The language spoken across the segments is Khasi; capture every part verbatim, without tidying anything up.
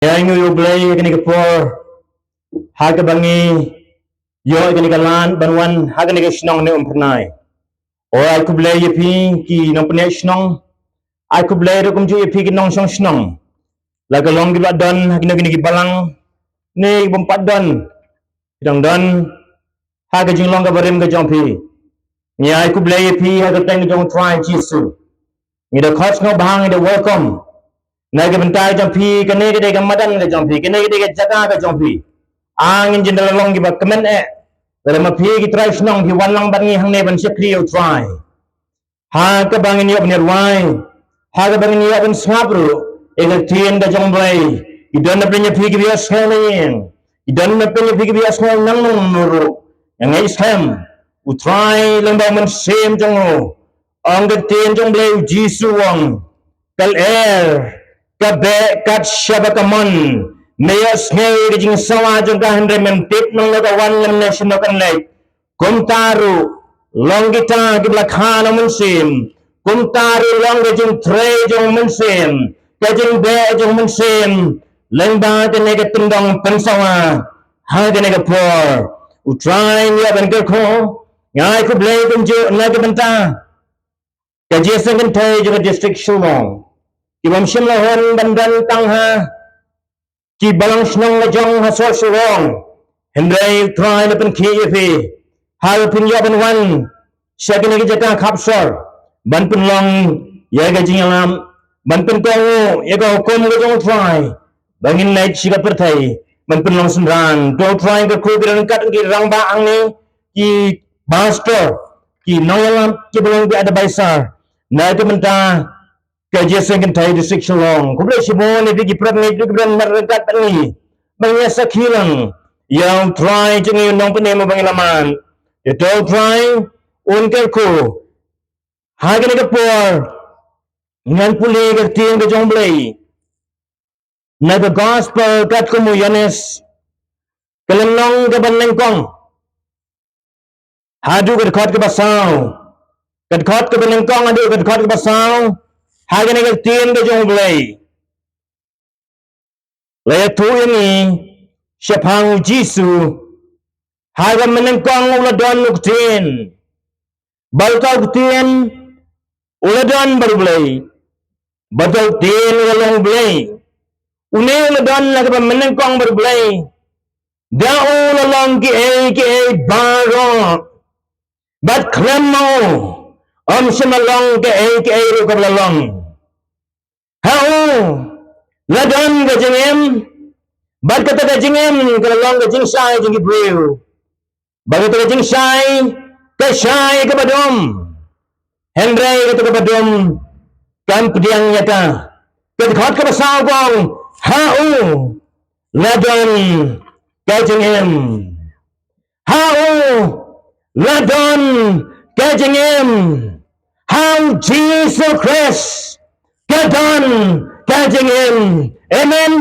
Ïa ngi ïa U Blei ïa kane ka por ha kaba ngi ïoh ïa kane ka lad ban wan ha kane ka shnong ne Umphyrnai. O ai khublei ïa phi ki nongpynïaid shnong. Ai khublei ruh kumjuh ïa phi ki nongshong shnong. La ka long kiba don ha kine kine ki balang ne ki bym pat don, ki dang don ha ka jinglong kaba rim ka jong phi. Ngi ai khublei ïa phi ha ka kyrteng jong U Trai Jisu. Ngi da khot sngewbha, ngi da welcome na ka bynta ka jong phi. Kane ka dei ka madan ka jong phi, kane ka dei ka jaka ka jong phi. A ngin jin da la long kiba kmen eh lada ma phi ki trai shnong phi wan lang bad ngi hangne ban shakri ïa U Trai. Ha kaba ngin ïoh ban ïa rwai, ha kaba ngin ïoh ban sngap ruh ïa ka ktien ka jong U Blei. Ki don na pdeng ïa phi kiba ïohsngew na ïing, ki don na pdeng ïa phi kiba ïohsngew nang nang ruh. Ïa ngeit skhem, U Trai lyngba U Mynsiem jong u, ong ka ktien jong U Blei, U Jisu u ong, ka lyer ka beh kat shaba ka mon. Me ïohsngew ïa ka jingsawa jong ka hynrei mem tip nangno ka wan lymne shano kan leit. Kumta ruh long kita kiba la kha na U Mynsiem, kumta ruh long ka jingtrei jong U Mynsiem, ka jingbeh jong U Mynsiem lyngba kane ka tyndong pynsawa ha kane ka por. U Trai un ïa ban kyrkhu. Nga ai khublei kumjuh na ka bynta ka jingïaseng kynthei jong ka district Shillong, ki bym shym la hun ban don tang ha ki balang shnong la jong ha sor Shillong. Hynrei U Trai la pynkhih ïa phi ha ka pynïoh ban wan sha kane ka jaka khapsor ban pynlong ïa ka jingïalam, ban pynkohnguh ïa ka hukum ka jong U Trai ba ngin leit sha ka pyrthei ban pynlong synran. To U Trai ka kyrkhu ki rangbah, ki rangbah hangne, ki pastor, ki nongïalam, ki ba long ki advisor na ka bynta ka jingïaseng kynthei district Shillong. Khublei shibun ïa phi ki paidbah, ki paidbah marryngkat bad ngi ba ngi ïa sakhi lang ïa U Trai jong ngi, U Nongpynim uba ngi la mad. Ïa to U Trai un kyrkhu. Ha kane ka por ngan pule ka ktien ka jong U Blei na ka gospel katkum u Ïoannis, ka lynnong kaba nyngkong, haduh ka dkhot kaba saw. Ka dkhot kaba nyngkong haduh ka dkhot kaba saw. Ha kane ka ktien ka jong U Blei la ïathuh ïa ngi shaphang U Jisu. Ha kaba nyngkong u la don u Ktien, bad uta u Ktien u la don bad U Blei, bad uta u Ktien u la long U Blei. Une u la don ha kaba nyngkong bad U Blei. Da u la long kiei kiei baroh, bad khlem ma u ym shym la long kaei kaei ruh kaba la long. Ha u la don ka jingim, bad kata ka jingim ka la long ka jingshai jong ki briew. Bad kata ka jingshai ka shai kaba dum, hynrei kata kaba dum kam pdiang ïa ka. Ka dkhot kaba saw ka ong, ha u la don ka jingim. Ha u la don ka jingim. Ha U Jisu Khrist ka don ka jingim. Amen.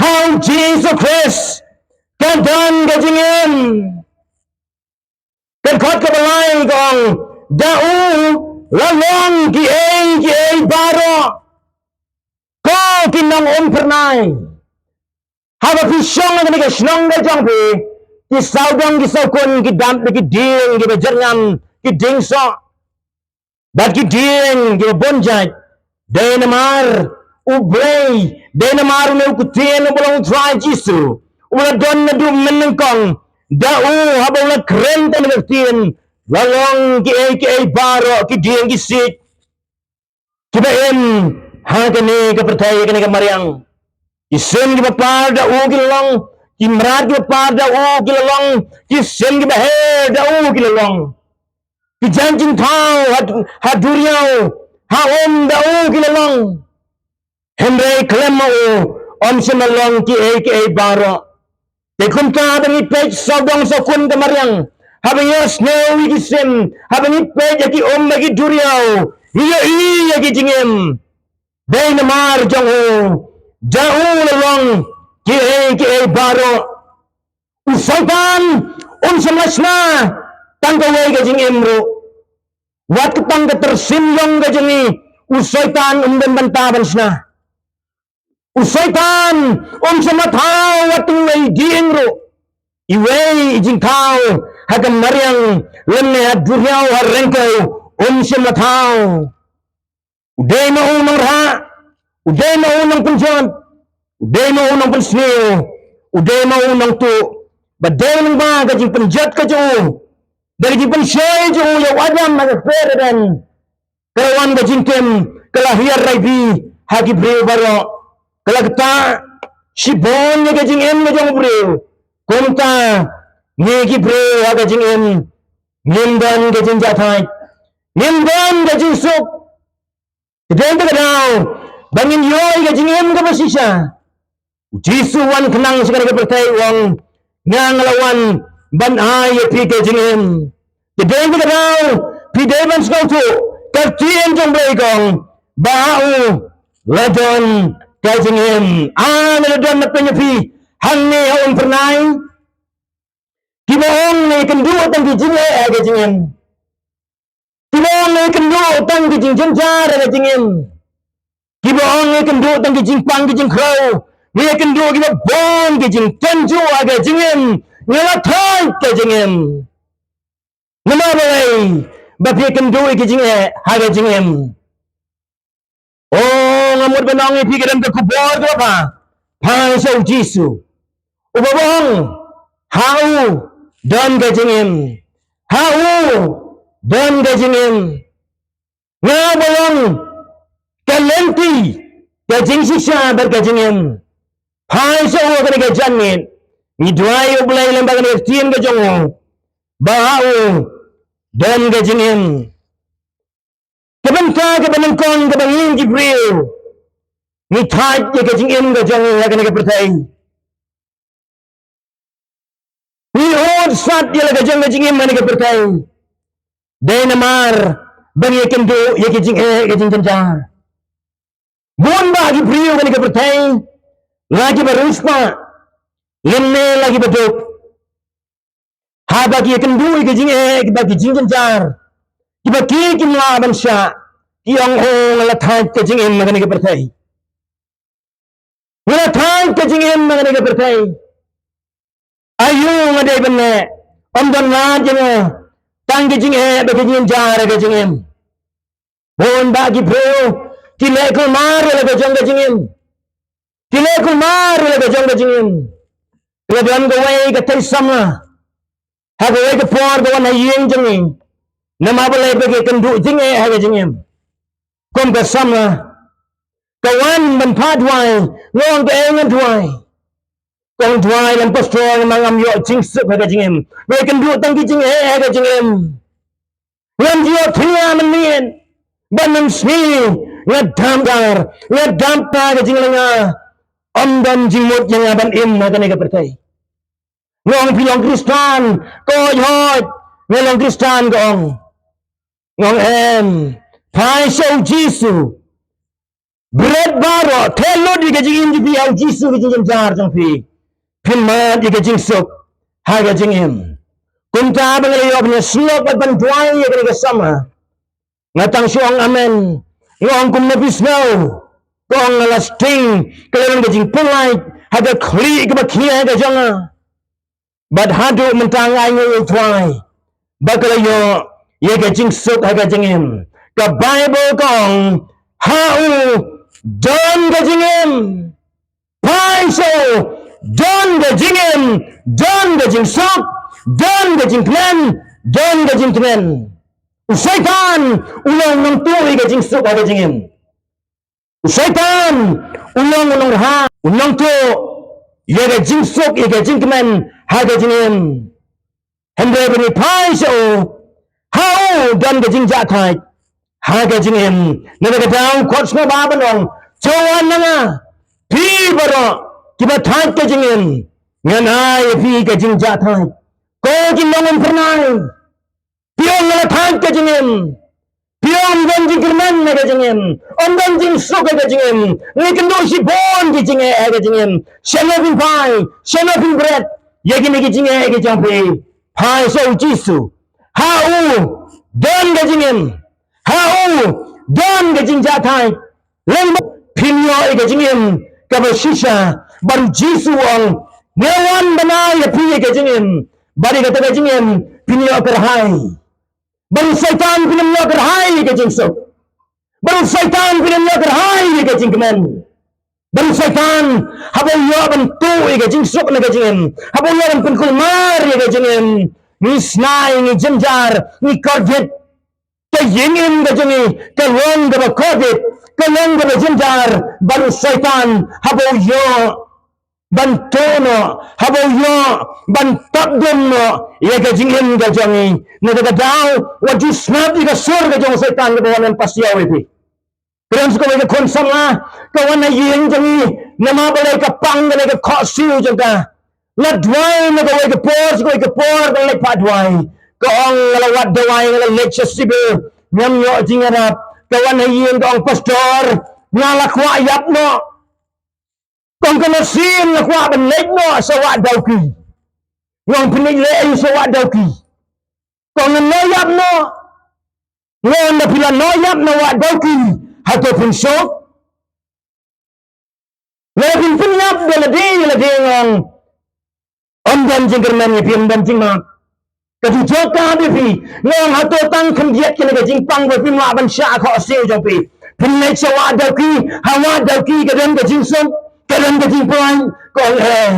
Ha U Jisu Khrist ka don ka jingim. Ka dkhot kaba lai ka ong, da u la long kiei kiei baroh. Ko ki nong Umphyrnai, haba phi shong ha kane ka shnong ka jong phi, ki sawdong ki sawkun ki dap da ki dieng kiba jyrngam, ki dieng soh bad ki dieng kiba bun jait. Dei namar U Blei, dei namar une u Ktien uba long U Trai Jisu, u la don naduh mynnyngkong. Da u, haba u la kren tang da ka ktien, la long kiei kiei baroh, ki dieng ki siej kiba im ha kane ka pyrthei, ha kane ka mariang. Ki sim kiba par da u ki la long, ki mrad kiba par da u ki la long, ki sim kiba her da u ki la long. Ki jaiñ jingthaw ha, ha duriaw, ha um, da u ki la long. Hynrei khlem ma u ym shym la long kiei kiei baroh. Te kumta haba ngi peit sawdong sawkun ka mariang, haba ngi ïohsngew ïa ki sim, haba ngi peit ïa ki um bad ki duriaw, ngi ïohi ïa ki jingim. Dei namar jong u, da u la long kiei kiei baroh. U Soitan um shym la shna tang kawei ka jingim ruh. Wat ka tang ka tyrsim ïong ka jong ngi, u Soitan um don bynta ban shna. U Soitan um shym la thaw wat tang iwei i dieng ruh, iwei i jingthaw ha ka mariang lymne ha duriaw ha ryngkew, um shym la thaw. U dei ma u nongrah, u dei ma u nongpynjot, u dei ma u nongpynsniew, u dei ma u nongtuh, bad dei lyngba ka jingpynjot ka jong u, da ka jingpynshoi jong u ïa u Adam ha ka kper Eden, ka la wan ka jingtim, ka la hiar laibi ha ki briew baroh, ka la ktah shibun ïa ka jingim ka jong u briew. Kumta ngi ki briew ha ka jingim ngim don ka jingjahthait, ngim don ka jingsuk. Te dei te ka daw ba ngin ïoh ïa ka jingim kaba shisha. U Jisu u wan khnang sha kane ka pyrthei, u ong, nga nga la wan ban ai ïa phi ka jingim. Te dei te ka daw phi dei ban sngewthuh ka ktien jong U Blei ka ong ba ha u la don ka jingim. Ah, la don na pynïaid phi hangne ha Umphyrnai kiba ong ngi kynduh tang ki jingeh ha ka jingim. Kiba ong ngi kynduh tang ki jingjynjar ha ka jingim. Kiba ong ngi kynduh tang ki jingpang ki jingkhrew. Ngi kynduh kiba bun ki jingtynjuh ha ka jingim. Ngi la thait ka jingim. Namar balei? Ba phi kynduh ïa ki jingeh ha ka jingim. Oh, nga mut ban ong ïa phi ka don ka khubor kaba bha. Phai sha u Jisu. Uba ong ha u don ka jingim. Ha u don ka jingim. Nga ba long ka lynti ka jingshisha bad ka jingim. Phai sha u ha kane ka janmiet. Ngi duwai U Blei lyngba kane ka ktien ka jong u ba ha u don ka jingim. Ka bynta kaba nyngkong kaba ngin ki briew ngi thait ïa ka jingim ka jong ngi ha kane ka pyrthei. Ngi ud sat ïa la ka jong ka jingim ha kane ka pyrthei. Dei namar ba ngi kynduh ïa ka jingeh ka jingjynjar. Bun bah ki briew ha kane ka pyrthei, la kiba riewspah lymne la kiba duk, haba ki kynduh ïa ki jingeh kiba ki jingjynjar kiba ki kim lah ban shah, ki ong, oh, nga la thait ka jingim ha kane ka pyrthei. Nga la thait ka jingim ha kane ka pyrthei. Aïu nga dei ban leh? Ym don lad ïa nga tang ki jingeh bad ki jingjynjar ha ka jingim. Bun bah ki briew ki leh kulmar ïa la ka jong ka jingim. Ki leh kulmar ïa la ka jong ka jingim. Ki la don kawei ka tei samla ha kawei ka por ka wan ha ïing jong ngi. Namar balei? Ba ki kynduh jingeh ha ka jingim. Kum ka samla ka wan ban phah duwai, nga ong, kaei ngan duwai? Ka ong, duwai lem pastor, namar ngam ïoh jingsuk ha ka jingim. Nga kynduh tang ki jingeh ha ka jingim. Ngam ïoh thiah mynmiet. Ban mynsngi nga dap dar, nga dap ha ka jinglynga. Ym don jingmut ïa nga ban im ha kane ka pyrthei. Nga ong, phi long Khristan? Ka ong, hooid, nga long Khristan, ka ong. Nga ong, em, phai sha u Jisu. Bret baroh, theh lut ïa ka jingim jong phi ha u Jisu, ka jingjynjar jong phi. Phin mad ïa ka jingsuk ha ka jingim. Kumta ba nga la ïoh ban ïasyllok bad ban duwai ïa kane ka samla, nga tang shu ong amen. Nga ong, kumno phi sngew? Ka ong, nga la sting, ka la long ka jingpyllait ha ka khlieh kaba khia ka jong nga. Bad haduh mynta nga ainguh ïa u Trai ba ka la ïoh ïa ka jingsuk ha ka jingim. Ka Baibl ka ong, ha u don ka jingim. Phai sha u don ka jingim, don ka jingsuk, don ka jingkmen, don ka jingkmen. U Soitan u long u nongtuh ïa ka jingsuk ha ka jingim. U Soitan u long u nongrah, u nongtuh ïa ka jingsuk, ïa ka jingkmen ha ka jingim. Hynrei ban ïa phai sha u, ha u don ka jingjahthait ha ka jingim. Nangta ka daw khot sngewbha ban ong, to wan na nga, phi baroh kiba thait ka jingim, ngan ai ïa phi ka jingjahthait. Ko ki nong Umphyrnai, phi ong nga la thait ka jingim. Phi ong ym don jingkyrmen ha ka jingim, ym don jingsuk ha ka jingim. Ngi kynduh shibun ki jingeh ha ka jingim. Shano phin phai, shano phin bret ïa kine ki jingeh ki jong phi? Phai sha u Jisu. Ha u don ka jingim. Ha u don ka jingjahthait. Lem phin ïoh ïa ka jingim kaba shisha, bad u Jisu u ong, nga wan ban ai ïa phi ïa ka jingim, bad ïa kata ka jingim phin ïoh kyrhai. Bad u Soitan phin ym ïoh kyrhai ïa ka jingsuk. Bad u Soitan phin ym ïoh kyrhai ïa ka jingkmen. Bad u Soitan, haba u ïoh ban tuh ïa ka jingsuk na ka jingim, haba u ïoh ban pynkulmar ïa ka jingim, ngi snai, ngi jynjar, ngi kordit. Ka jingim ka jong ngi ka long kaba kordit, ka long kaba jynjar, bad u Soitan haba u ïoh ban tuh noh, haba u ïoh ban tap dum noh ïa ka jingim ka jong ngi, na kata ka daw wat ju sngap ïa ka sur ka jong u Soitan kaba wan ban pasiaw ïa phi. Kren sha kawei ka khun samla ka wan ha ïing jong ngi, namar balei ka pang kane ka khohsiew jong ka. La duwai na kawei ka por sha kawei ka por, ka leit phah duwai. Ka ong, nga la wad dawai, nga la leit sha civil, ngam ïoh jingïarap. Ka wan ha ïing ka ong, pastor, nga la kwah ïap noh. Ka ong, ka mynsiem nga kwah ban leit noh sha wah Dawki. Nga ong, phin leit leh aïu sha wah Dawki? Ka ong, ngan ïap noh. Nga ong, lada phi la ïap na wah Dawki, hato phin suk? Lada phin pynïap da lade ïa lade, nga ong, ym don jingkyrmen ïa phi, ym don jingmap. Ka ju jop ka ha phi. Nga ong, hato tang khyndiat kane ka jingpang ba phim lah ban shah khohsiew jong phi? Phin leit sha wah Dawki, ha wah Dawki ka don ka jingsuk, ka don ka jingpyllait. Ka ong, em.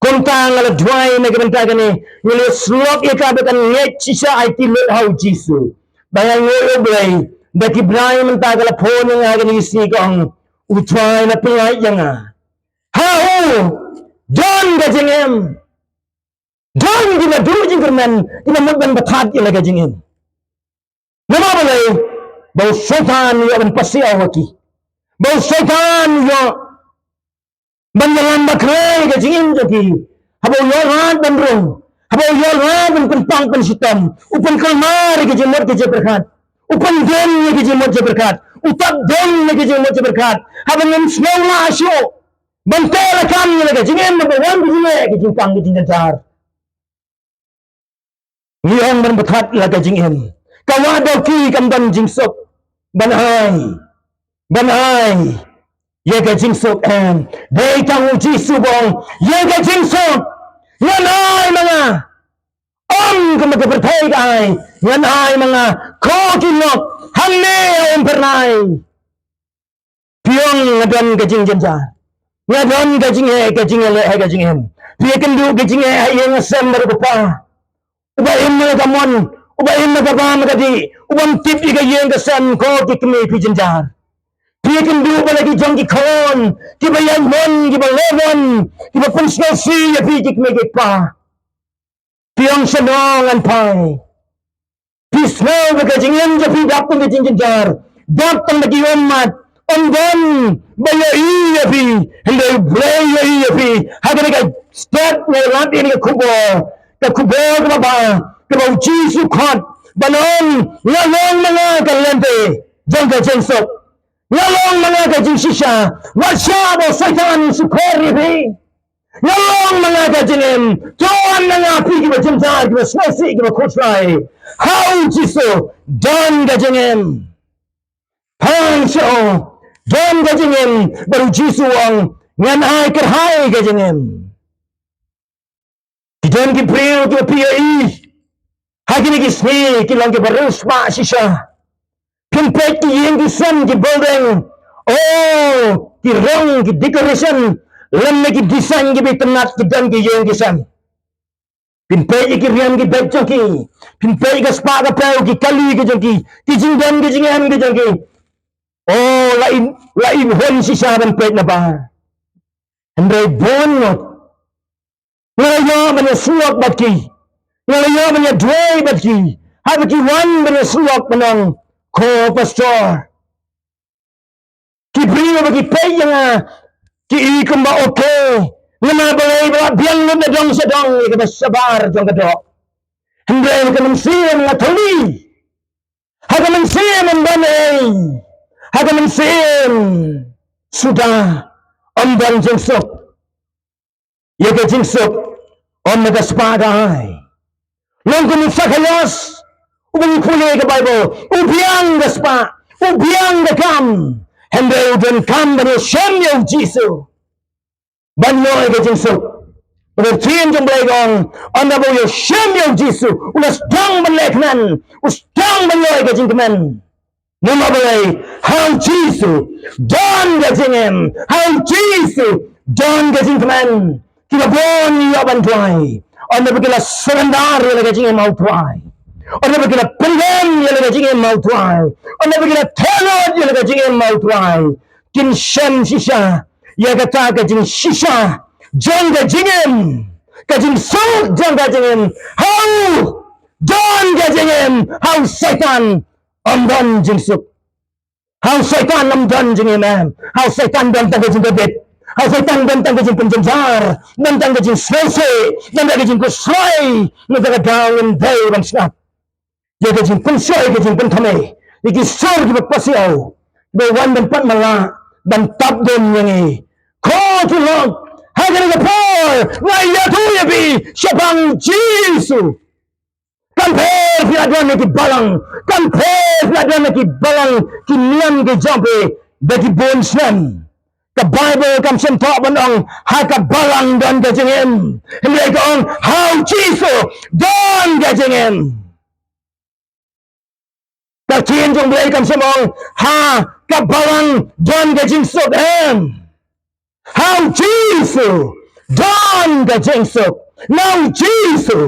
Kumta nga la duwai na ka bynta kane, nga la shlok ïa ka ba kan ngeit shisha aiti lut ha u Jisu. Ba nga nguh ïa U Blei, da ki briew mynta ka la phone ïa nga ha kine ki sngi, ka ong, U Trai u la pynlait ïa nga. Ha u don ka jingim. Don kiba duh jingkyrmen, kiba mut ban pynthat ïa la ka jingim. Namar balei? Ba u Soitan u ïoh ban pasiaw ha ki. Ba u Soitan u ïoh ban ïalam bakla ïa ka jingim jong ki. Haba u ïoh lad ban rung, haba u ïoh lad ban pynpang pynshitom, u pynkulmar ïa ki jingmut ki jingpyrkhat, u pyndem ïa ki jingmut jingpyrkhat, u tap dum ïa ki jingmut jingpyrkhat. Haba ngim sngew lah shuh ban teh lakam ïa la ka jingim, haba wan ka jingeh, ka jingpang, ka jingjynjar. Ngi ong ban pynthat la ka jingim. Ka wah Dawki kam don jingsuk ban ai, ban ai ïa ka jingsuk, em. Dei tang u Jisu ba ong, ïa ka jingsuk ngan ai ma nga. Ym kumba ka pyrthei ka ai, ngan ai ma nga ko ki lok hangne ha Umphyrnai. Phi ong nga don ka jingjynjar, nga don ka jingeh, ka jingeh leh ha ka jingim. Phi ïakynduh ka jingeh ha ïing ha sem bad u kpa, uba im ha ka mon, uba im ha ka bam ha ka dih, ubym tip ïa ka ïing ka sem, ko ki kmie phi jynjar. Phi ïakynduh ba la ki jong ki khun kiba ïaid mon, kiba leh mon, kiba pynsngewsih ïa phi ki kmie ki kpa. Phi ong shano ngan phai? Phi sngew ba ka jingim jong phi dap tang ka jingjynjar, dap tang da ki ummat, ym don ba ïohi ïa phi. Hynrei U Blei u ïohi ïa phi. Ha kane ka step nga lap ïa kane ka khubor, ka khubor kaba bha kaba u Jisu u khot ban ong, nga long ma nga ka lynti jong ka jingsuk. Nga long ma nga ka jingshisha. Wat shah ba u Soitan u shu khor ïa phi. Nga long ma nga ka jingim. To wan na nga phi kiba jynjar, kiba sngewsih, kiba khuslai. Ha u Jisu don ka jingim. Phai sha u, don ka jingim. Bad u Jisu u ong, ngan ai kyrhai ka jingim. Ki don ki briew kiba phi ïohi ha kine ki sngi ki long kiba riewspah shisha. Phin peit ki ïing ki sem, ki building, oh, ki rong, ki decoration, lem ne ki design kiba itynnat ki don ki ïing ki sem. Phin peit ïa ki riam ki beit jong ki, phin peit ïa ka spah ka phew, ki kali ki jong ki, ki jingdon ki jingem ki jong ki. Oh, la in, la in hun shisha ban peit na bar. Hynrei bun ngut nga la ïoh ban ïasyllok bad ki, nga la ïoh ban ïaduwai bad ki, haba ki wan ban ïasyllok ban ong, ko pastor, ki briew ba ki peit ïa nga ki i kumba okay, namar balei ba la biang lut na dong sha dong ïa kaba shabar jong ka doh. Hynrei ha ka mynsiem nga thuli. Ha ka mynsiem ym don ei. Ha ka mynsiem suda ym don jingsuk. Ïa ka jingsuk ym na ka spah ka ai. Long kum u Sakhaios uba ngi pule ha ka Baibl, u biang ka spah, u biang ka kam. Hynrei u donkam ban ïashem ïa u Jisu ban ïoh ïa ka jingsuk. Ka ktien jong U Blei ka ong, ynda ba u ïashem ïa u Jisu, u la sdang ban leh kmen, u sdang ban ïoh ïa ka jingkmen. Namar balei? Ha u Jisu don ka jingim, ha u Jisu don ka jingkmen. Kiba bun ïa ban duwai, ynda ba ki la surrender ïa la ka jingim ha u Trai, ynda ba ki la pyndem ïa la ka jingim ha u Trai, ynda ba ki la thylliej ïa la ka jingim ha u Trai, kin shem shisha ïa kata ka jingshisha jong ka jingim, ka jingsuk jong ka jingim. Ha u don ka jingim, ha u Soitan ym don jingsuk. Ha u Soitan ym don jingim em. Ha u Soitan don tang ka jingkordit. Ha u Soitan don tang ka jingpynjynjar, don tang ka jingsngewsih, don tang ka jingkhuslai. Mynta ka daw ngim dei ban sngap ïa ka jingpynshoi, ka jingpynthame ïa ki sur kiba pasiaw, kiba wan ban pat man la ban tap dum ïa ngi. Ko ki lok, ha kane ka por nga ïathuh ïa phi shaphang Jisu. Kam pher phi la don na ki balang, kam pher phi la don na ki balang, ki niam ki jong phi da ki bun snem. Ka Baibl kam shym thoh ban ong ha ka balang don ka jingim. Hynrei ka ong ha u Jisu don ka jingim. Ka ktien jong U Blei kam shym ong ha ka balang don ka jingsuk em. Ha u Jisu don ka jingsuk. Na u Jisu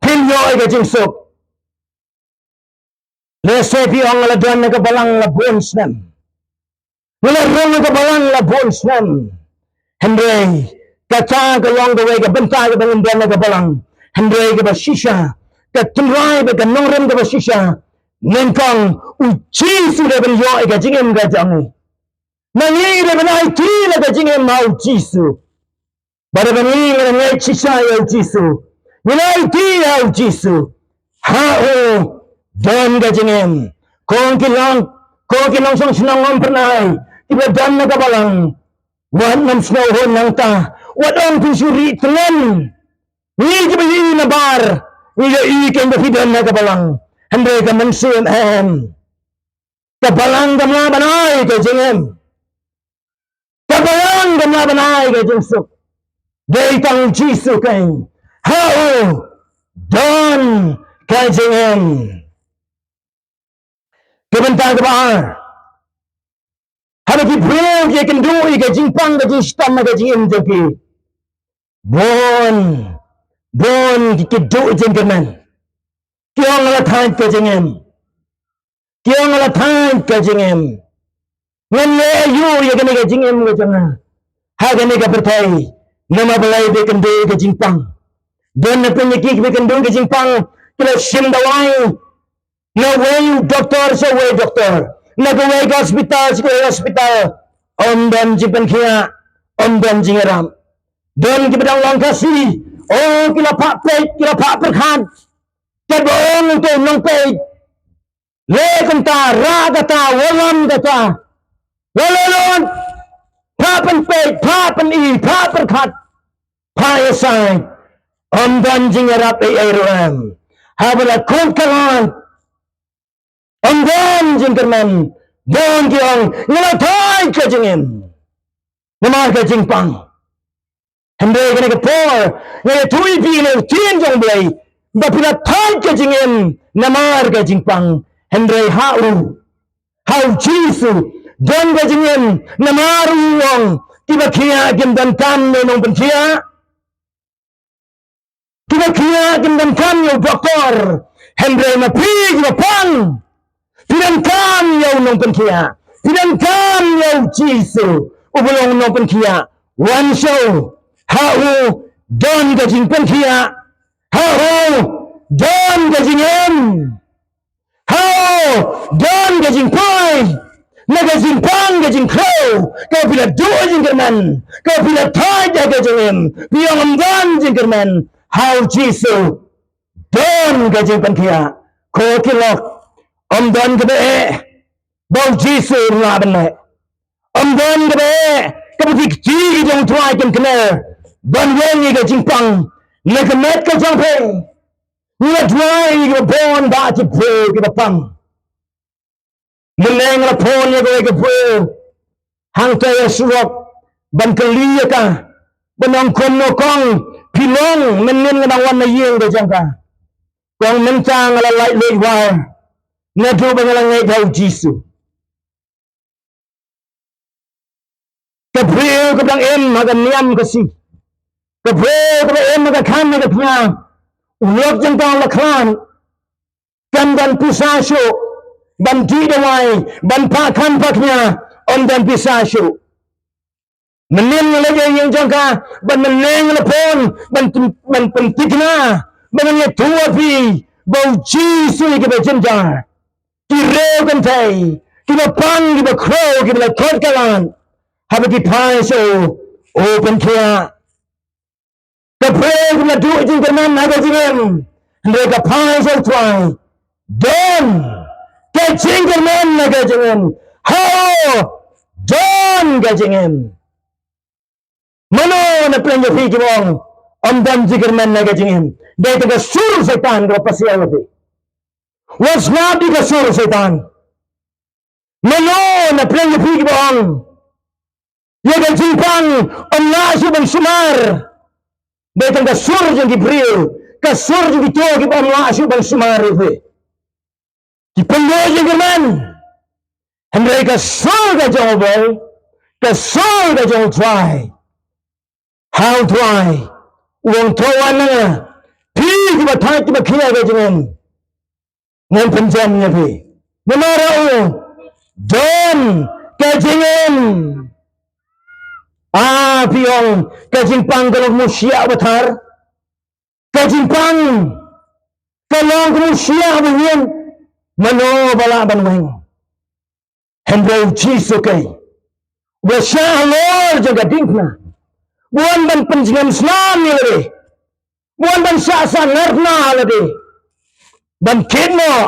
phin ïoh ïa ka jingsuk. Lehse phi ong, nga la don na ka balang la bun snem, nga la rung na ka balang la bun snem. Hynrei kata ka long kawei ka bynta kaba ngin don na ka balang. Hynrei kaba shisha, ka tynrai bad ka nongrim kaba shisha, nyngkong u Jisu dei ban ïoh ïa ka jingim ka jong ngi. Ma ngi dei ban aiti la ka jingim ha u Jisu. Bad haba ngi ngeit shisha ïa u Jisu, ngin aiti ha u Jisu, ha u don ka jingim. Ko ki long, ko ki nongshong shnong Umphyrnai kiba don na ka balang, wat nym sngew hun nangta, wat ong phin shu rieh tngen. Ngi kiba ïohi nabar ngi ïohi kein ba phi don na ka balang, hynrei ka mynsiem em. Ka balang kam lah ban ai ka jingim. Ka balang kam lah ban ai ka jingsuk. Dei tang u Jisu kein, ha u don ka jingim. Ka bynta kaba ar, haba ki briew ki ïakynduh ïa ka jingpang ka jingshitom ha ka jingim jong ki, bun bun ki, ki duh jingkyrmen. Ki ong, nga la thait ka jingim. Ki ong, nga la thait ka jingim. Ngan leh aïu ïa kane ka jingim ka jong nga ha kane ka pyrthei? Namar balei? Ba ïakynduh ïa ka jingpang. Don na pdeng ïa ki kiba ïakynduh ïa ka jingpang, ki la shim dawai na uwei u doktor sha uwei u doktor, na kawei ka hospital sha kawei ka hospital. Ym don jingpynkhiah, ym don jingïarap. Don kiba dang long Khasi, oh, ki la phah peit, ki la phah pyrkhat. Katba ong uto u nongpeit, leh kumta, rah kata, wallam kata. La leh lut, phah pynpeit, phah pyni, phah pyrkhat, phah ïasaid. Ym don jingïarap ei ei ruh em. Haba la kut ka lad, ym don jingkyrmen. Don ki ong, nga la thait ka jingim namar ka jingpang. Hynrei kane ka por nga ïathuh ïa phi na ka ktien jong U Blei ba phi la thait ka jingim namar ka jingpang. Hynrei ha u, ha u Jisu don ka jingim. Namar u ong, kiba khiah kim donkam ïa u nongpynkhiah. Kiba khiah kim donkam ïa u doktor. Hynrei ma phi kiba pang, phi donkam ïa u nongpynkhiah, phi donkam ïa u Jisu uba long nongpynkhiah. Wan sha u, ha u don ka jingpynkhiah, ha u don ka jingim. Ha u don ka jingpoi na ka jingpang ka jingkhrew, kaba phi la duh jingkyrmen, kaba phi la thait ha ka jingim. Phi ong ym don jingkyrmen, ha u Jisu don ka jingpynkhiah. Ko ki lok, ym don kaba eh ba u Jisu um lah ban leh. Ym don kaba eh kaba ki kti ki jong u Trai kin kner ban weng ïa ka jingpang na ka met ka jong phi. Ngi la duwai ïa kiba bun bad ki briew kiba pang. Mynne nga la phone ïa kawei ka briew hangta ïa surok ban kylli ïa ka, ban ong, kumno kong, phi long, mynnin nga dang wan na ïing ka jong ka. Kong, mynta nga la lait leit wai, naduh ba nga la ngeit ha u Jisu. Ka briew kaba dang im ha ka niam ka sngi, ka briew kaba im ha ka kham ha ka thma, u lok jong ka u la khlad. Kam don pisa shuh ban dih dawai, ban phah kham phah khñia, ym don pisa shuh. Mynnin nga leit ïa ïing jong ka, bad mynnin nga la phone ban, ban pynthikna ba ngan ïathuh ïa phi ba u Jisu ïa kiba jynjar, ki riewkynthei, kiba pang, kiba khrew, kiba la khot ka lad, haba ki phai sha u, u pynkhiah. Ka briew kaba la duh jingkyrmen ha ka jingim, hynrei ka phai sha u trai, don ka jingkyrmen ha ka jingim. Hooid, don ka jingim. Mano na pyrshang ïa phi kiba ong ym don jingkyrmen ha ka jingim? Dei tang ka sur Soitan kaba pasiaw ïa phi. Wat sngap ïa ka sur Soitan. Mano na pyrshang ïa phi kiba ong ïa ka jingpang ym lah shuh ban sumar? Dei tang ka sur jong ki briew, ka sur jong kito kiba ym lah shuh ban sumar ïa phi. Ki pynduh jingkyrmen. Hynrei ka sur ka jong u Blei, ka sur ka jong u Trai. Ha u Trai u ong, to wan na nga, phi kiba thait kiba khia ka jingim, ngan pynjem ïa phi. Namar u don ka jingim. A, phi ong ka jingpang ka long kum u shiah uba thar. Ka jingpang ka long kum u shiah uba weng. Mano ba lah ban weng? Hynrei u Jisu kei, uba shah halor jong ka diengphna, ba wan ban pynjngai snam ïa lade, ba wan ban shah sahnarphna ïa lade, ban kit noh,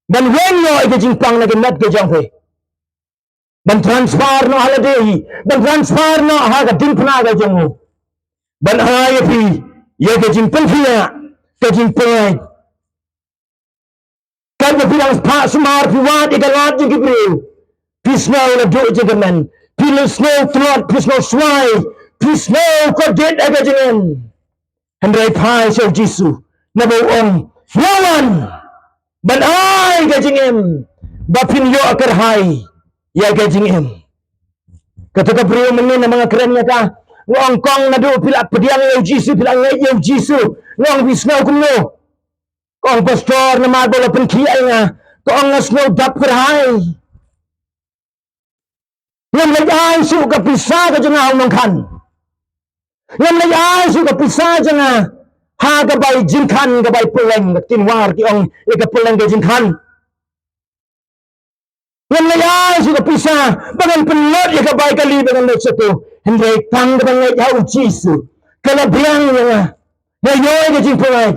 ban weng noh ïa ka jingpang na ka met ka jong phi, ban transfer noh ha lade hi, ban transfer noh ha ka diengphna ka jong u, ban ai ïa phi ïa ka jingpynkhiah, ka jingpyngngeit. Katba phi dang phah sumar, phi wad ïa ka lad jong ki briew, phi sngew la duh jingkyrmen, phi la sngew tlot, phi sngew swai, phi sngew kordit ha ka jingim. Hynrei phai sha u Jisu, naba u ong, nga wan ban ai ka jingim ba phin ïoh kyrhai ïa ka jingim. Kata ka briew mynnin, namar nga kren ïa ka, nga ong, kong, naduh phi la pdiang ïa u Jisu, phi la ngeit ïa u Jisu, nga ong, phi sngew kumno? Ka ong, pastor, namar ba la pynkhiah ïa nga, ka ong, nga sngew dap kyrhai. Ngam leit ai shuh ka pisa ka jong nga ha u nongkhan. Ngam leit ai shuh ka pisa jong nga ha ka bai jingkhan, ka bai pylleng. Ka ktien War ki ong ïa ka pylleng ka jingkhan. Ngam leit ai shuh ka pisa ba ngan pynlut ïa ka bai kali ba ngan leit shato. Hynrei tang kaba ngeit ha u Jisu, ka la biang ïa nga. Nga ïoh ïa ka jingpyllait.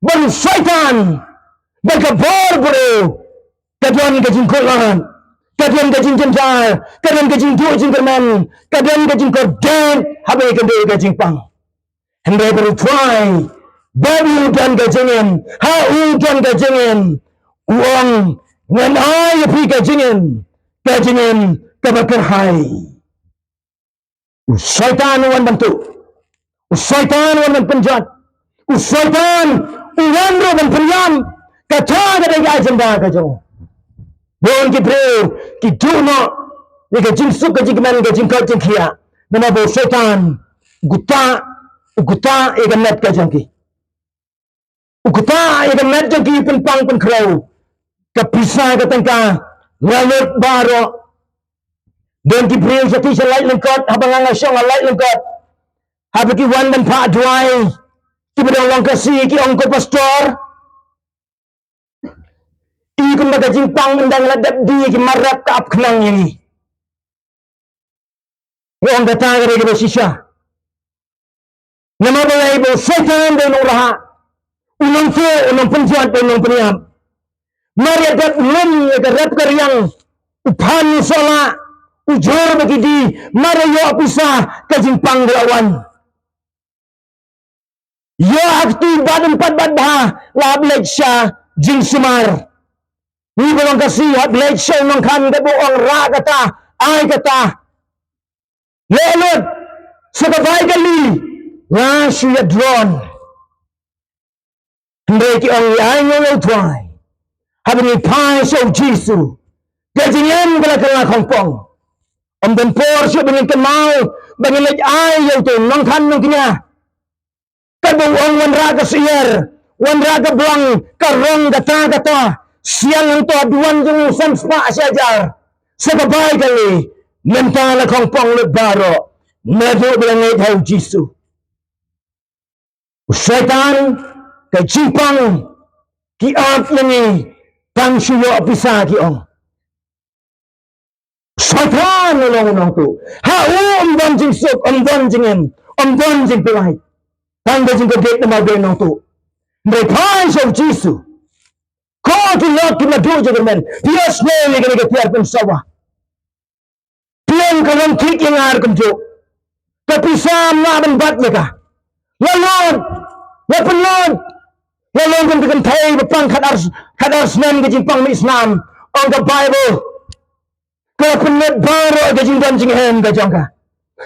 Bad u Soitan bad ka bor briew, ka don ka jingkular, ka don ka jingjynjar, ka don ka jingduh jingkyrmen, ka don ka jingkordit haba ïakynduh ïa ka jingpang. Hynrei bad u Trai, bad u don ka jingim, ha u don ka jingim, u ong, ngan ai ïa phi ka jingim, ka jingim kaba kyrhai. U Soitan u wan ban tuh. U Soitan u wan ban pynjot. U Soitan u wan ruh ban pynïap. Kata ka dei ka agenda ka jong u. Bun ki briew ki duh noh ïa ka jingsuk, ka jingkmen, ka jingkoit jingkhiah, namar ba u Soitan u ktah, u ktah ïa ka met ka jong ki. U ktah ïa ka met jong ki, pynpang pynkhrew. Ka pisa ka tyngka, nga lut baroh. Don ki briew sha ki sha lait lyngkot, haba nga nga shong ha lait lyngkot, haba ki wan ban phah duwai, kiba don long Khasi ki ong, ko pastor, i kumba ka jingpang mynta nga la dep die, ki mar rep ka ap khnang ïa ngi. Nga ong, kata ka dei kaba shisha. Namar balei? Ba u Soitan dei u nongrah, u nongtuh, u nongpynjot, u nongpynïap. Mar ïa dep lum ïa ka rep ka riang, u phan u sohlah, u jur bad ki die, mar ïa ïoh pisa, ka jingpang ka la wan. Ïa ha kti bad ym pat bad bha, la hap leit sha jingsumar. Ngi ba long Khasi, hap leit sha u nongkhan, kaba ong rah kata, ai kata. Leh lut, sa ka bai kali, nga shu ïa drone. Hynrei ki ong ïa ai ngin ïa u Trai. Haba ngi phai sha u Jisu, ka jingim ka la kylla khongpong. Ym don por shuh ba ngin kynmaw ba ngin leit ai ïa uto u nongthan nongkñia. Katba u ong wanrah ka syiar, wanrah ka blang, ka rong kata kata. Siang hangto duwan jong u san spah shi hajar. Sa ka bai kali, mynta la khongpong lut baroh. Naduh ba la ngeit ha u Jisu. U Soitan, ka jingpang, ki ap ïa ngi tang shu ïoh pisa ki ong. Soitan u long u nongtuh. Ha u ym don jingsuk, ym don jingim, ym don jingpyllait. Tang ka jingkordit namar ba u nongtuh. Hynrei phai sha u Jisu. Ko ki lok ki madu jingkyrmen. Phi ïohsngew ïa kane ka tiar pynsawa. Phi ong ka long thik ïa nga ruh kumjuh. Ka pisa ym lah ban bat ïa ka. La lut, la pynlut. La long kum ka kynthei ba pang khatar, khatar snem ka jingpang mih snam. Ong ka Baibl. Ka la pynlut baroh ka jingdon jingem ka jong ka.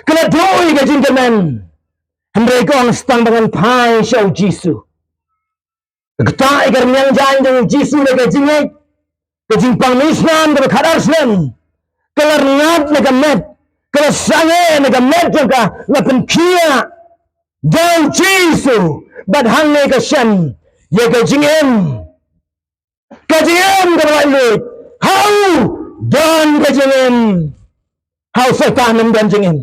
Ka la duh ïa ka jingkyrmen. Hynrei ka ong sa tang ba ngan phai sha u Jisu. Ka ktah ïa ka rmiang jaiñ jong u Jisu da ka jingngeit. Ka jingpang mih snam kaba khatar snem. Ka la rngat na ka met. Ka la sangeh na ka met jong ka, la pynkhiah da u Jisu. Bad hangne ka shem ïa ka jingim. Ka jingim kaba laitluid. Ha u don ka jingim. Ha u Soitan ym don jingim.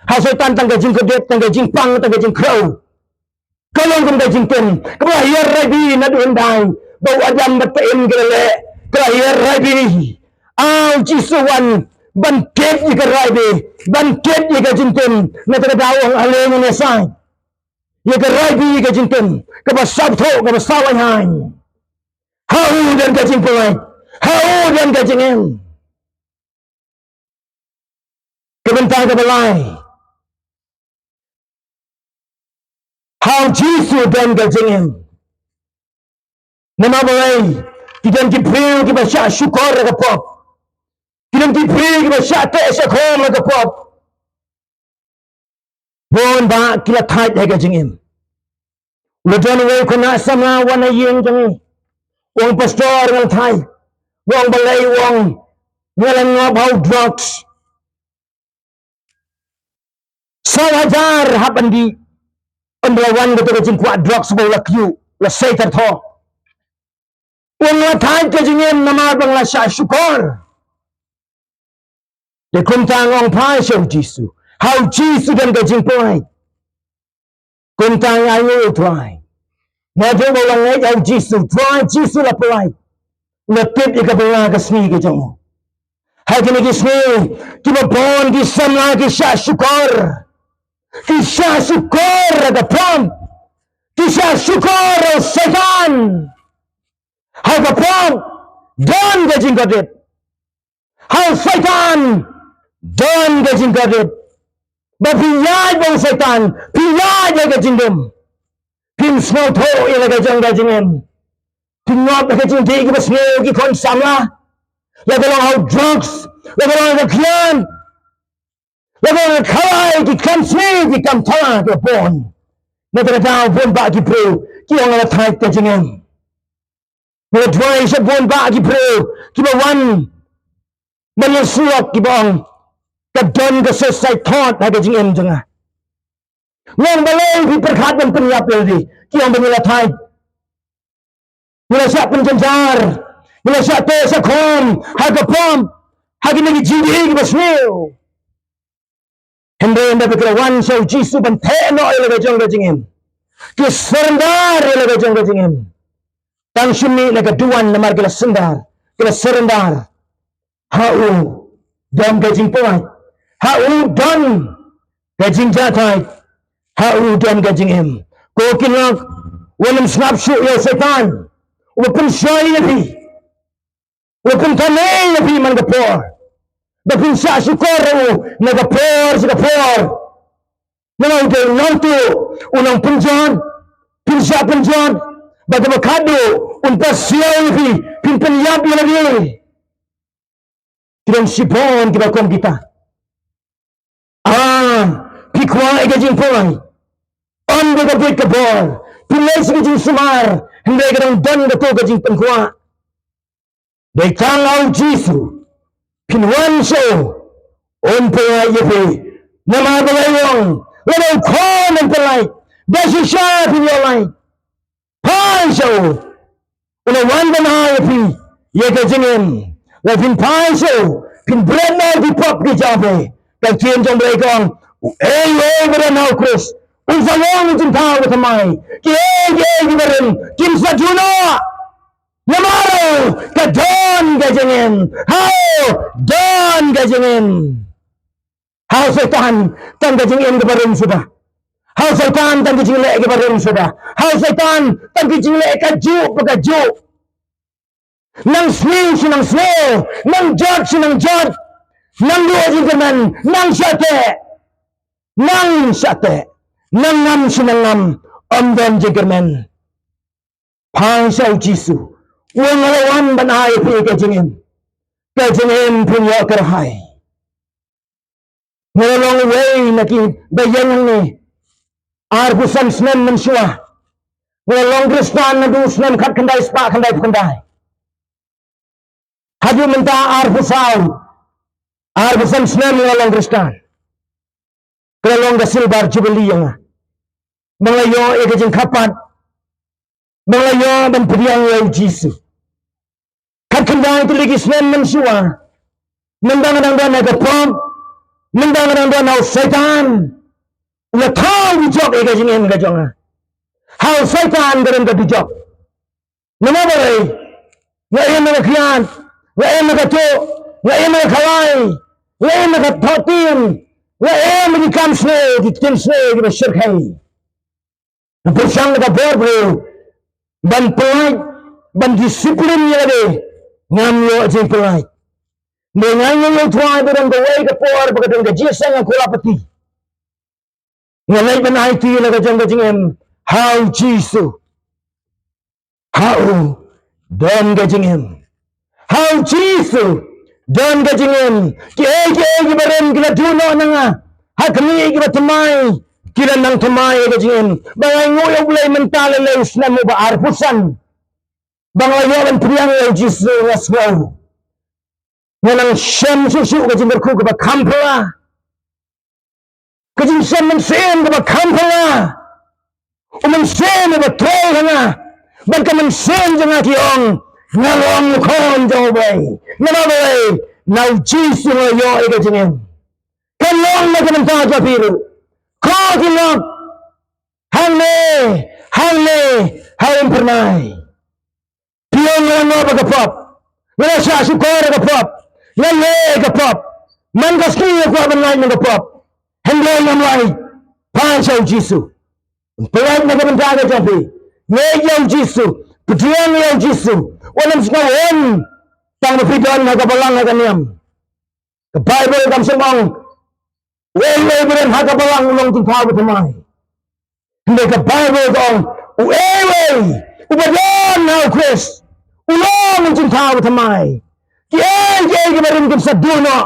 Ha u Soitan tang ka jingkordit, tang ka jingpang, tang ka jingkhrew. Ka long kum ka jingtim kaba la hiar raibi naduh hyndai ba u Adam bad ka Im ki la leh. Ka la hiar raibi. A, u Jisu wan ban tip ïa ka raibi, ban tip ïa ka jingtim. Na kata ka daw u ong ale ngin ïasaid ïa ka raibi, ïa ka jingtim kaba sawthuh, kaba saw ainghaiñ. Ha u don ka jingpyllait. Ha u don ka jingim. Ka bynta kaba lai. Ha u Jisu don ka jingim. Namar balei? Ki don ki briew kiba shah shukor ha ka pop. Ki don ki briew kiba shah teh shah khom ha ka pop. Bun bah ki la thait ha ka jingim. U la don uwei u khynnah samla wan ha ïing jong ngi. U ong, pastor, nga la thait. U ong, balei? U ong, nga la ngop ha u drugs. Saw hajar hap ban dih. Ynda la wan kato ka jingkwah drugs ba u la kyiuh, la sei tyrthoh. U ong, nga la thait ka jingim namar ba nga la shah shukor. Te kumta nga ong phai sha u Jisu. Ha u Jisu don ka jingpyllait. Kumta nga ai nguh ïa u Trai. Naduh ba u la ngeit ha u Jisu, Trai Jisu la pyllait. U la tip ïa ka bynta ka sngi ka jong u. Ha kine ki sngi kiba bun ki samla ki shah shukor. Ki shah shukor ha ka pop. Ki shah shukor ha u Soitan. Ha ka pop don ka jingkordit. Ha u Soitan don ka jingkordit. Ba phi ïaid bad u Soitan, phi ïaid ha ka jingdum. Phim sngewthuh ïa la ka jong ka jingim. Phi ngop ha ka jingdih kiba sniew ki khun samla. La ka long ha u drugs, la ka long ha ka khian. La ka long ha ka khalai, ki kam sngi, ki kam thala kiba bun. Na kata ka daw bun bah ki briew ki ong, nga la thait ka jingim. Nga la duwai sha bun bah ki briew kiba wan ban ïasyllok, kiba ong, ka don ka suicide thought ha ka jingim jong nga. Nga ong, balei phi pyrkhat ban pynïap ïa lade? Ki ong ba ngi la thait. Ngi la shah pynjynjar, ngi la shah teh shah khom ha ka pop, ha kine ki jingdih kiba sniew. Hynrei ynda ba ki la wan sha u Jisu ban theh noh ïa la ka jong ka jingim, ki surrender ïa la ka jong ka jingim. Tang shim ïa la ka duwan namar ki la surrender, ki la surrender. Ha u don ka jingpyllait, ha u don ka jingjahthait, ha u don ka jingim. Ko ki lok, wat nym sngap shuh ïa u Soitan uba pynshoi ïa phi. U pynthame ïa phi man ka por. Ba phin shah shukor ïa u na ka por sha ka por. Namar u dei u nongtuh, u nongpynjot. Phin shah pynjot, bad kaba khadduh un pasiaw ïa phi, phin pynïap ïa lade. Ki don shibun kiba kum kita. Ah, phi kwah ïa ka jingpynlait. Ym dei ka bit ka bor. Phi leit sha ka jingsumar, hynrei ka dang don kato ka jingpynkwah. Dei tang ha U Jisu. Phin wan sha u, un pynlait ïa phi. Namar balei u ong, lada u khot un pynlait. Da shisha phin ïoh lait. Phai sha u. U la wan ban ai ïa phi ïa ka jingim. Lada phin phai sha u, phin bret noh ïa ki pop ki jong phi. Ka ktien jong U Blei ka ong, uei uei ba don ha U Khrist un sa long jingthaw bathymmai. Kiei kiei kiba rim kin sa duh noh. Namar u ka don ka jingim. Ha u don ka jingim. Ha u Soitan tang ka jingim kaba rim suda. Ha u Soitan tang ka jingleh kaba rim suda. Ha u Soitan tang ka jingleh kajuh ba kajuh. Nang sngew shi nang sngew, nang jot shi nang jot, nang duh jingkyrmen, nang shah teh, nang shah teh, nang ngam shi nang ngam, ym don jingkyrmen. Phai sha U Jisu. U ong nga la wan ban ai ïa phi ka jingim. Ka jingim phin ïoh kyrhai. Nga la long uwei na kiba ïeng hangne arphew san snem mynshuwa. Nga la long Khristan naduh u snem khatkhyndai spah khyndaiphew khyndai. Haduh mynta arphew saw, arphew san snem nga la long Khristan. Ka la long ka silver jubilee ïa nga. Ba nga la ïoh ïa ka jingkyrpad. Ba nga la ïoh ban pdiang ïa U Jisu. Khatkhyndai tylli ki snem mynshuwa. Mynba nga dang don ha ka pop, mynba nga dang don ha u Soitan, u la thaw dujok ïa ka jingim ka jong nga. Ha u Soitan ka don ka dujok. Namar balei? Nga im ha ka khlieh, nga im ha ka tuh, nga im ha ka khalai, nga im ha ka thohtien, nga im ha ki kam sniew, ki ktien sniew kiba shyrkhei. Nga pyrshang da ka bor briew ban pynlait, ban discipline ïa lade, ngam ïoh jingpynlait. Nga ngeit ïa U Trai ba don kawei ka por ba ka don ka jingïaseng ha ka lapati. Nga leit ban aiti la ka jong ka jingim ha U Jisu. Ha u don ka jingim. Ha U Jisu don ka jingim. Kiei kiei kiba rim ki la duh noh na nga. Ha khmih kiba thymmai ki la nang thymmai ïa ka jingim. Ba nga ainguh ïa U Blei mynta lei lei u snem uba arphew san. Ba nga la ïoh ban pdiang ïa U Jisu, nga sngew nga nang shem shuh shuh ka jingkyrkhu kaba kham phylla. Ka jingshem mynsiem kaba kham phylla. U mynsiem uba trei ha nga. Bad ka mynsiem jong nga ki ong, nga long u khun jong U Blei. Namar balei? Na U Jisu nga ïoh ïa ka jingim. Kan long na ka bynta jong phi ruh. Ko ki lok hangne, hangne ha Umphyrnai. Phi ong nga la ngop ha ka pop, nga la shah shukor ha ka pop, nga leh ha ka pop. Man ka sngi nga kwah ban lait na ka pop, hynrei ngam lait. Phai sha U Jisu. Un pynlait na ka bynta ka jong phi. Ngeit ïa U Jisu, pdiang ïa U Jisu. Wat nym sngew un, tang ba phi don ha ka balang ha ka niam. Ka Baibl kam shym ong uei uei ba don ha ka balang u long jingthaw bathymmai. Hynrei ka Baibl ka ong uei uei uba don ha U Khrist u long jingthaw bathymmai. Kiei kiei kiba rim kin sa duh noh,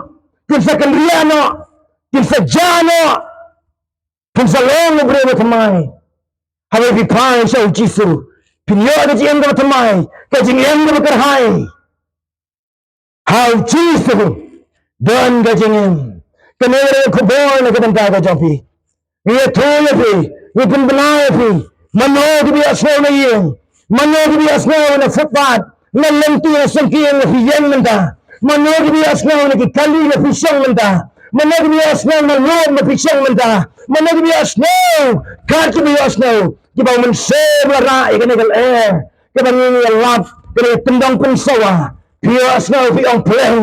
kin sa kynriah noh, kin sa jah noh, kin sa long u briew bathymmai. Haba phi phai sha U Jisu, phin ïoh ka jingim kaba thymmai, ka jingim kaba kyrhai. Ha U Jisu don ka jingim. Kane ka dei ka khubor na ka bynta ka jong phi. Ngi ïathuh ïa phi, ngi pynbna ïa phi. Mano kiba ïohsngew na ïing, mano kiba ïohsngew na footpath, na lynti, na syngkien, ma phi ïeng mynta. Mano kiba ïohsngew na ki kali, ma phi shong mynta. Mano kiba ïohsngew na lum, ma phi shong mynta. Mano kiba ïohsngew, kat kiba ïohsngew, kiba u Mynsiem la rah ïa kane ka lyer. Kaba ngi ïalap, kaba ngi pyndong pynsawa. Phi ïohsngew, phi ong, Blei,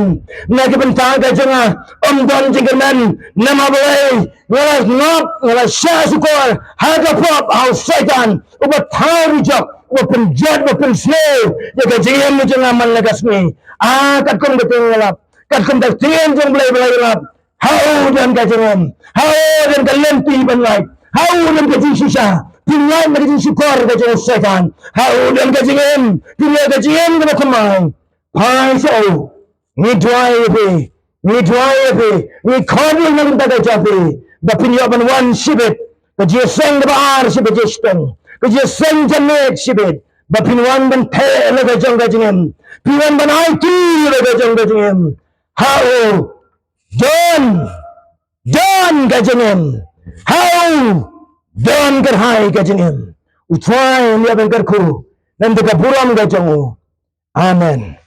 na ka bynta ka jong nga ym don jingkyrmen. Namar balei? Nga la ngop, nga la shah shukor ha ka pop, ha u Soitan uba thaw dujok, uba pynjot, uba pynsniew ïa ka jingim ka jong nga man la ka sngi. Ah, katkum ka ktien ïalap, katkum ka ktien jong U Blei ba la ïalap. Ha u don ka jingim, ha u don ka lynti ban lait, ha u don ka jingshisha. Phin lait na ka jingshukor ka jong u Soitan. Ha u don ka jingim, phin lait ka jingim kaba thymmai. Phai sha u. Ngi duwai ïa phi, ngi duwai ïa phi, ngi khot ïa ka jingïarap ka jong phi, ba phin ïoh ban wan shibit, ka jingïaseng kaba ar sha ba jingshiteng, ka jingïaseng janmiet shibit, ba phin wan ban theh la ka jong ka jingim, phin wan ban aiti la ka jong ka jingim. Ha u, don, don ka jingim. Ha u, don kyrhai ka jingim. U Trai un ïa ban kyrkhu, na ka bynta ka burom ka jong u. Amen.